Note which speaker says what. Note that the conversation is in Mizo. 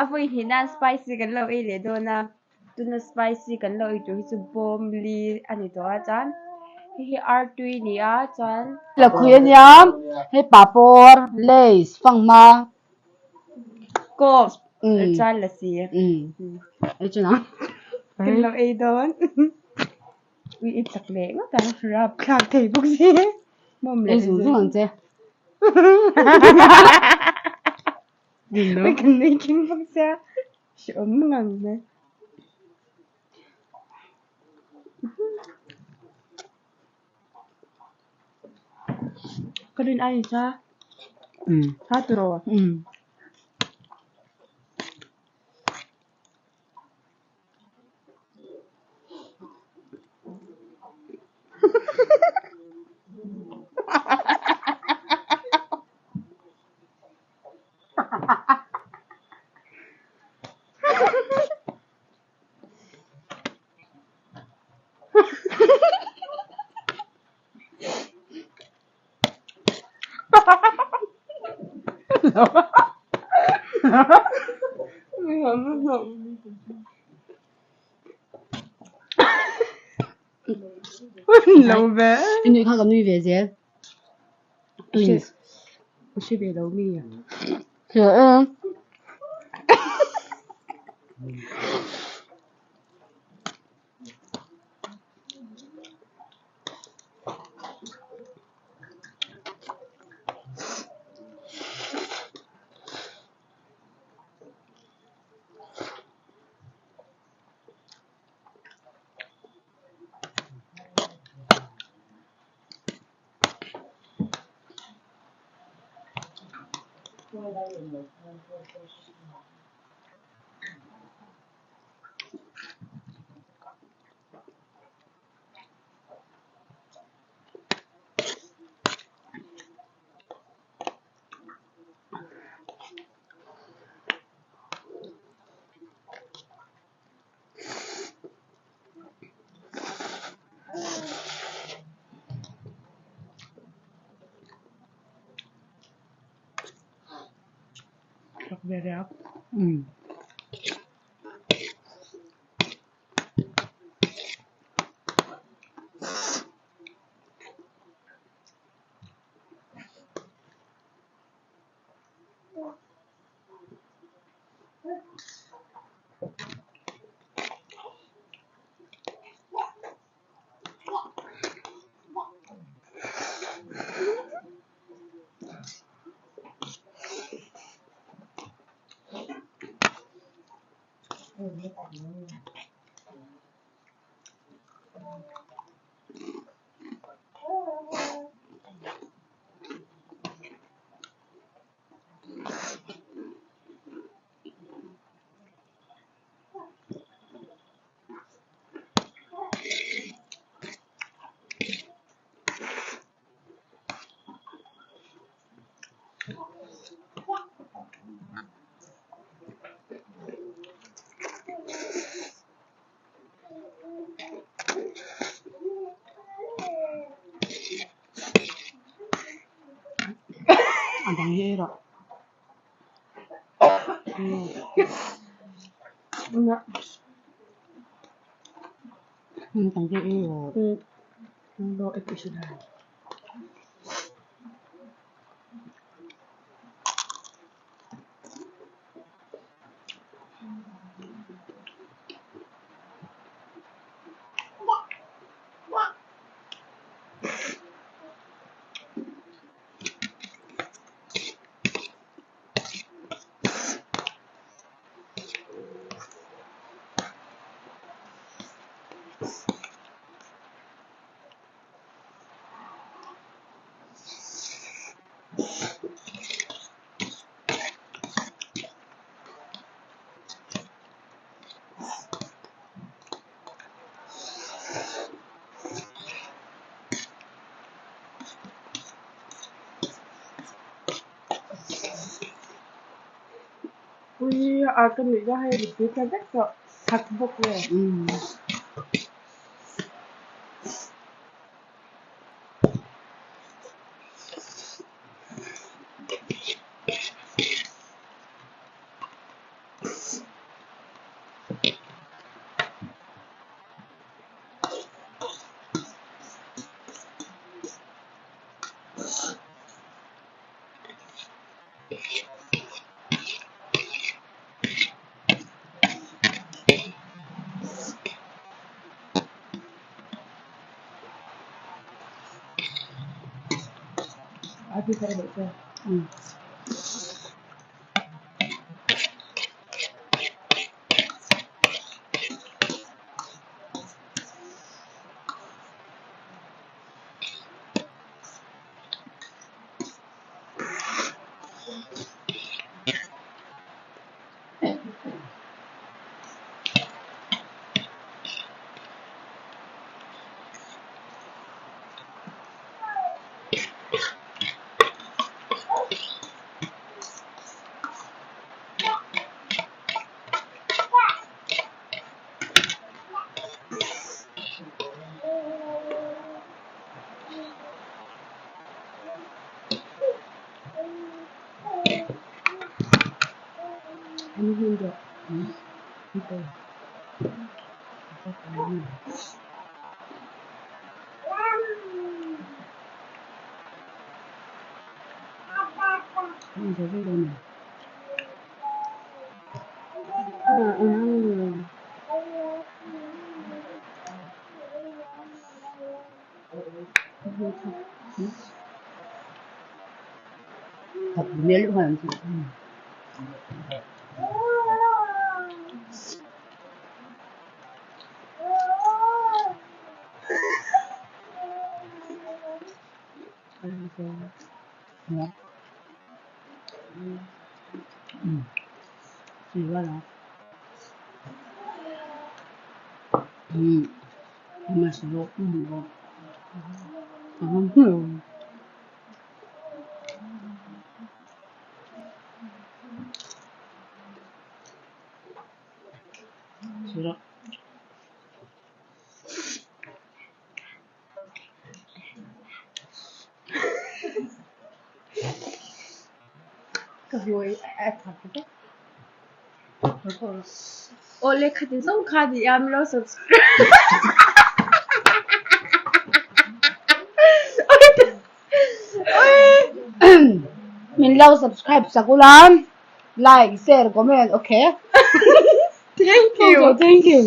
Speaker 1: A vawi hnih nan spicy kan lo ei leh dawn a, tuna spicy kan lo ei tur hi chu bawm li a ni tawh a chuan hei hi artui a ni a chuan.
Speaker 2: Lakhuih a nia, hei papawr, lace, fanghma.
Speaker 1: Coke chuan lasi.
Speaker 2: Ei chu nang.
Speaker 1: Kan lo ei dawn. Ui i chak leh ngawt ang, rapthlak thei bawk si. Mawm leh
Speaker 2: Ei zung zung ang che.
Speaker 1: Ui kan nui tling bawk sia, hrehawm ngang mai. Ka rin ai sa. Tha turaw? Lo ve.
Speaker 2: I nuih kha ka nui ve zel. Twins.
Speaker 1: Hre ve lo mi.
Speaker 2: Hria e.
Speaker 1: Thak ve riak.
Speaker 2: A dang hi ei rawh. Dang hi ei rawh.
Speaker 1: Ui a ka nuih dawn hei mittui tla vek tawh khat bawk nge. Ka hmuh a that vek. Awle khati zawng kha ni a milo subscribe.
Speaker 2: Min lo subscribe sak ula like share comment okay.
Speaker 1: Thank you.
Speaker 2: Thank you.